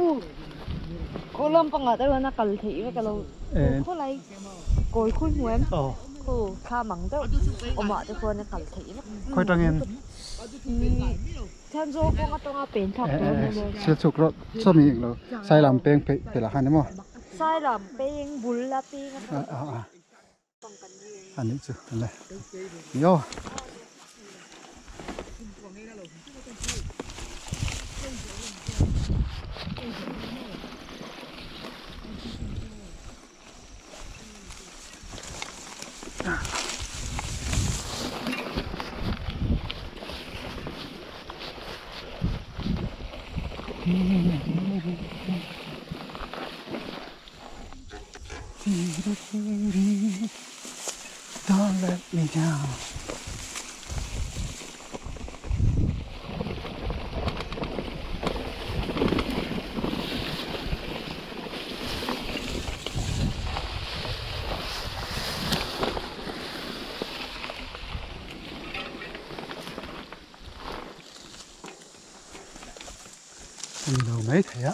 Khu khu lampangah te chuan a kal theih vek alo khu khawlai kawi khui hmu em khu thlam ang deuh awmah te khuan a kal theih vek khawi tangin Chhan zawk kawng atanga pen thlak tur a ni sil chhuk rawh chawmi englo sailam peng peih pelah khan emaw sailam peng bul a peng atang anih chu le ni aw. Don't let me down. Ani lo mai thei a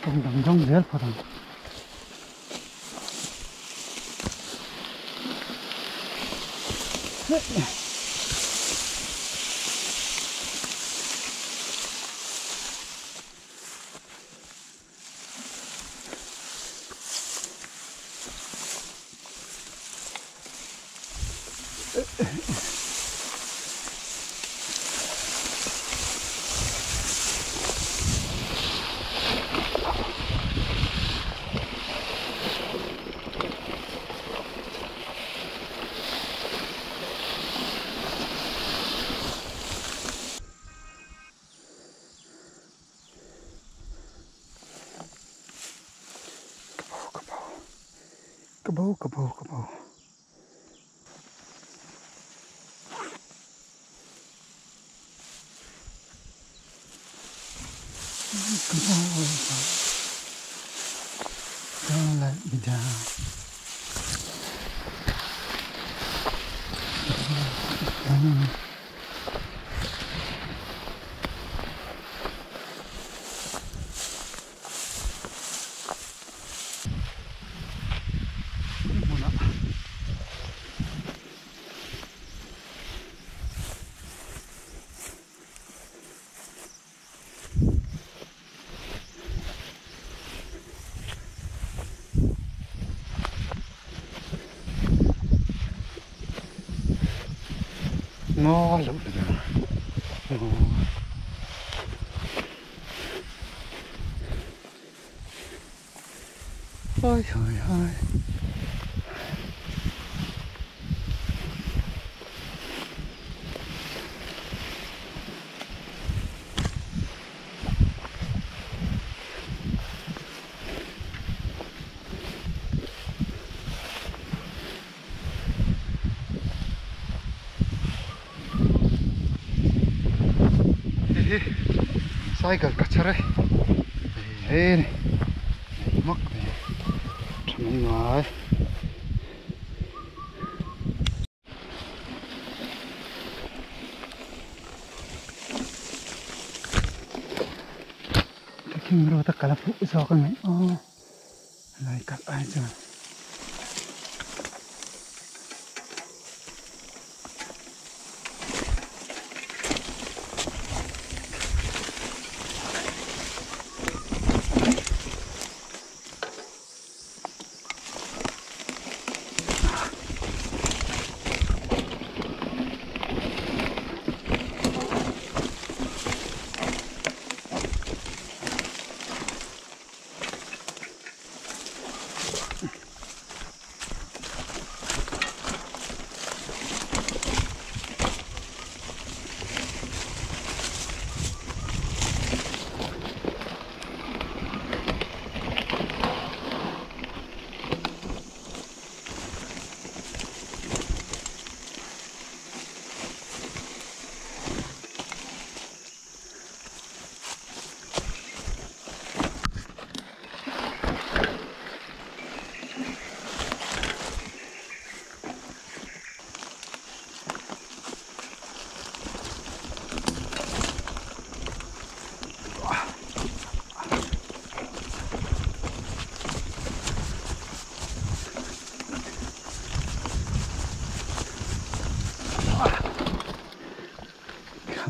kawng dang zawng zel phawt ang. Ka bo ka bo ka bo ka bo. Ka bo ka bo. Don't let me down. Ngaw loh na ber ngaw. Oi oi oi. Hei hi cycle ka chhar e hei hei a ni hei hmak mai tha mai ngai. Trekking road a kal a fuh zawk a ngaih aw helai kal ai chuan.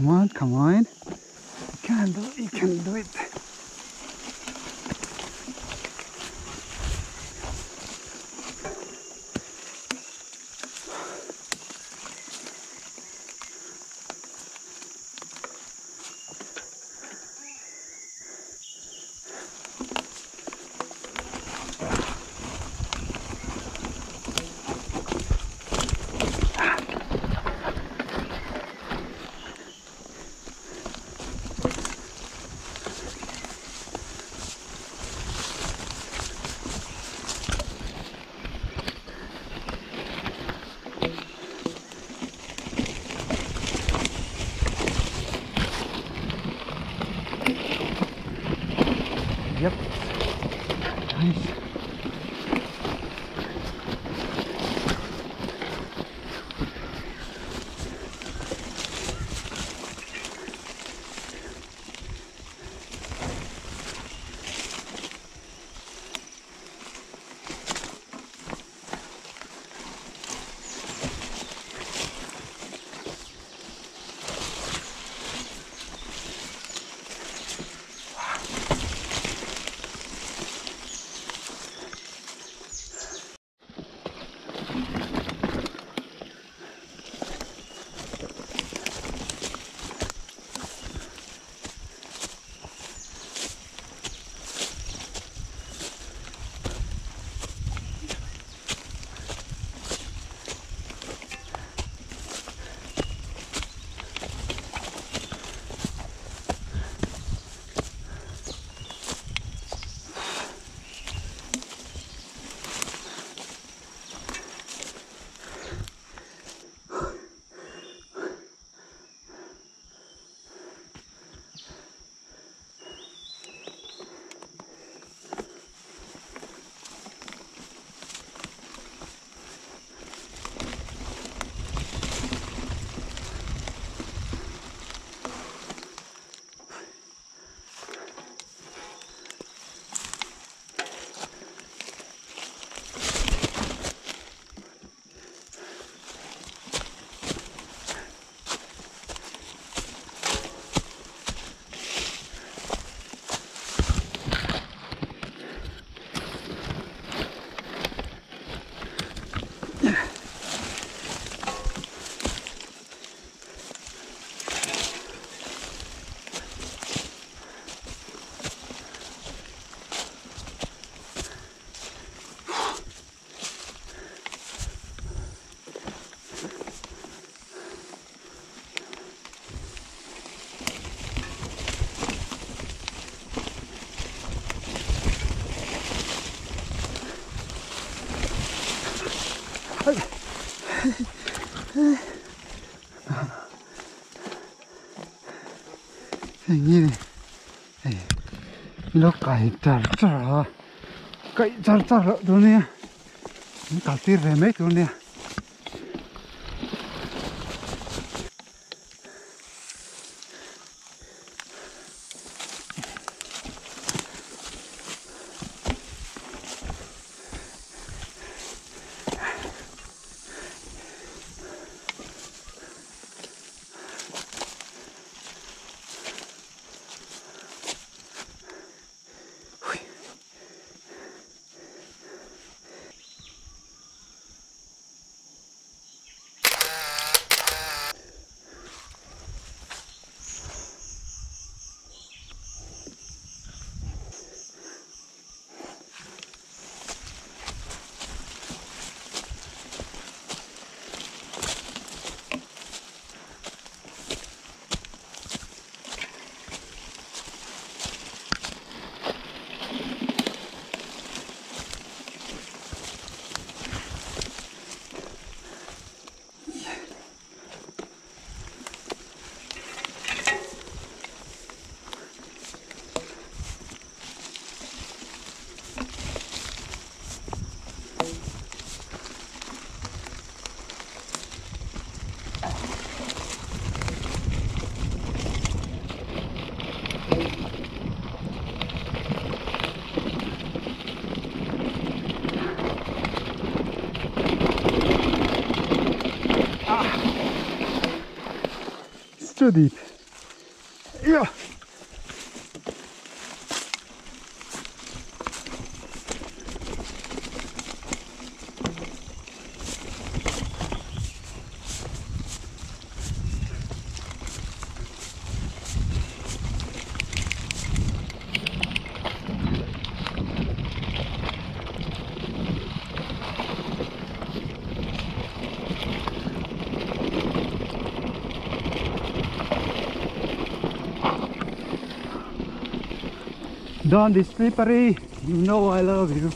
Come on, come on. You can do it, you can do it. Yep. Nice. Nó cày char char cày char char rồi nè, cày tiết về mấy rồi nè. It's too deep. Yeah. Don't be slippery, you know I love you.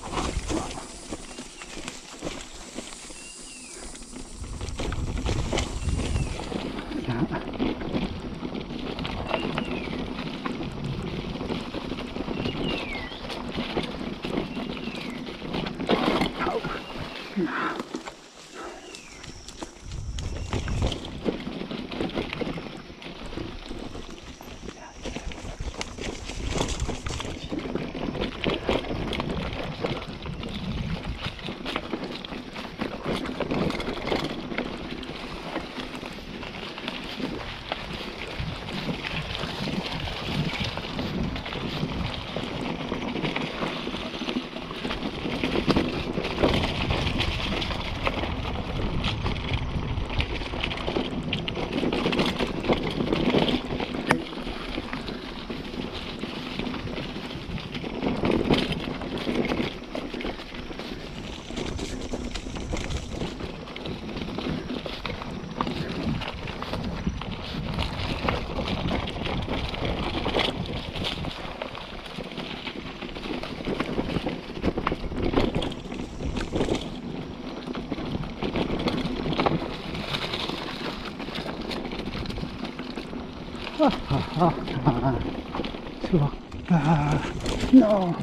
No.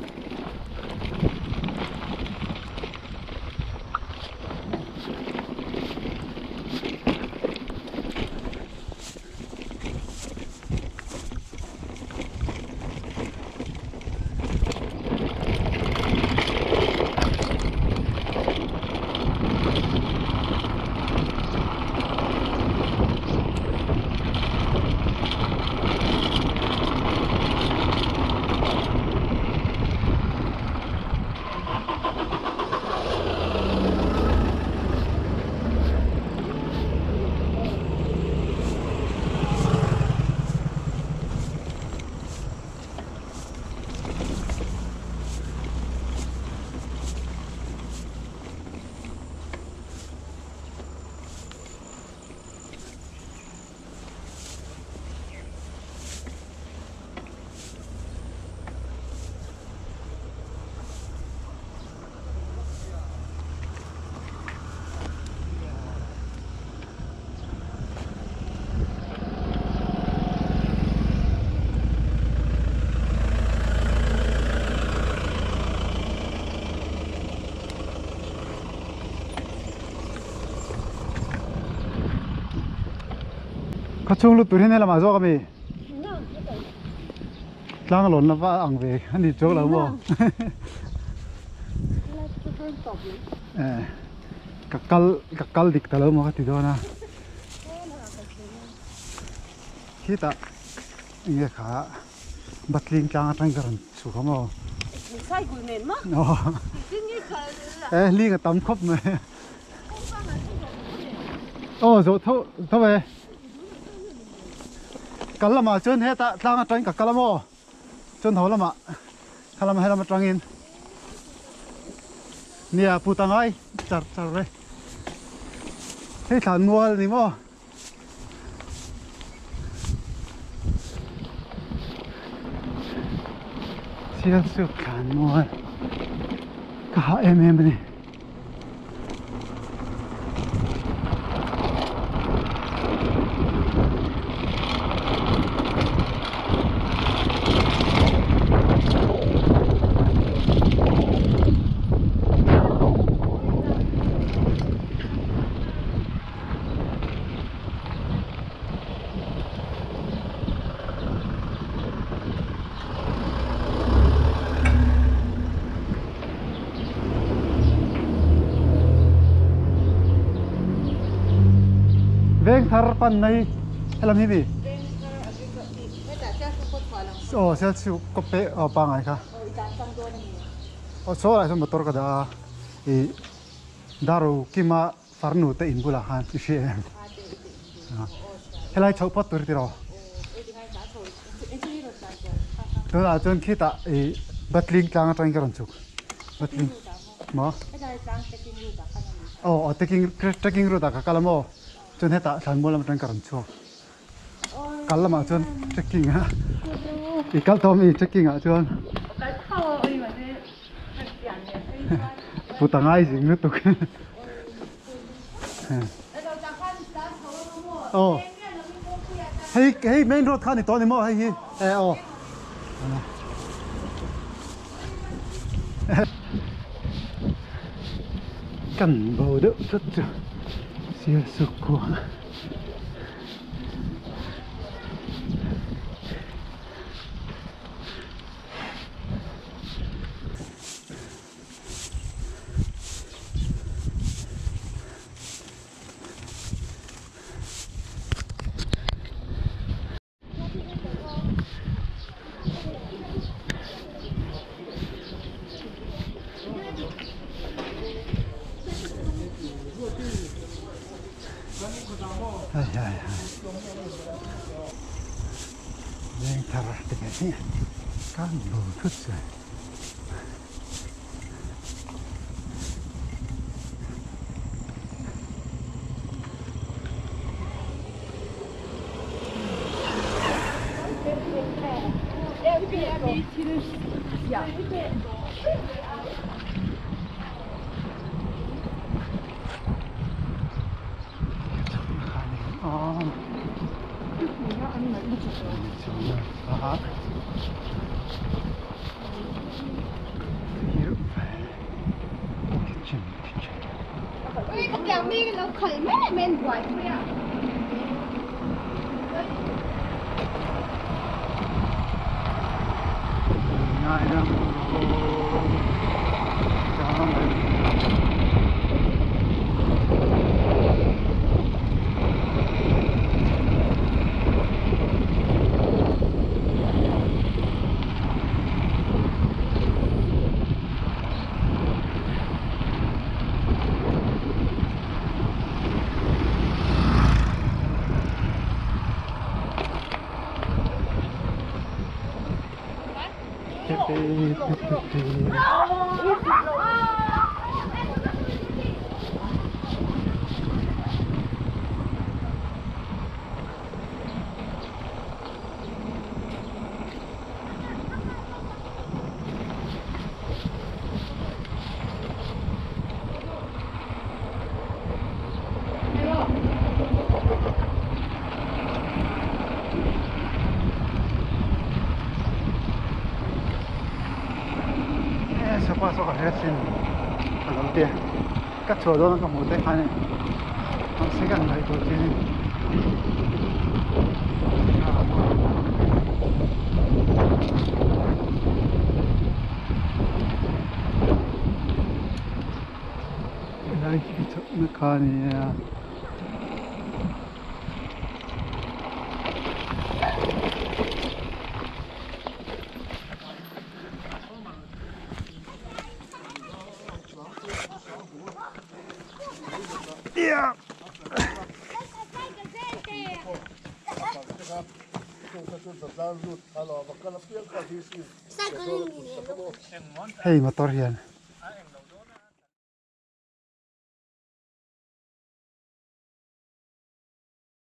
Khachung lu turin helam a zawk ami tlang lon na va ang ve ani chok lo mo ka kal dik ta lo mo ka ti do na khita nge kha batling tlang atang karan chu kha mo sai gul nen ma eh li ka tam khop me oh zo tho tho ve kalama chun he ta tlang atang ka kalamo chun holama khalama helama tangin nia putangai char char re hei thlan mual ni mo sial su thlan mual ka ha em em ni. Veng thar pan nei helam hi mi Oh sel chu ko pe oh pa ngai kha. Oh so lai motor ka da i daru kima farnu te in bula han i hri em. Helai chho phawt tur tiraw. Tunah chuan khitah i Batling tlang atangin ka rawn chhuk. Batling maw? Aw aw trekking trekking route ah ka kal a maw? Chuan hetah thlanmual lam atangin ka rawn chhuak. Kal lamah chuan trekking a i kal tawh ami trekking ah chuan put a ngai zing lutuk. Aw hei hei main road kha a ni tawh a ni maw hei hi e aw kan bo deuh tlat chu sialsuk khua. Ai ai ai. Leng thar te hi kan bu thut chuan. Các chùa đó nó có một cái hay này, nó sẽ gần lại tổ chức đây cái chỗ nó coi này. Yeah. Hey motor hian.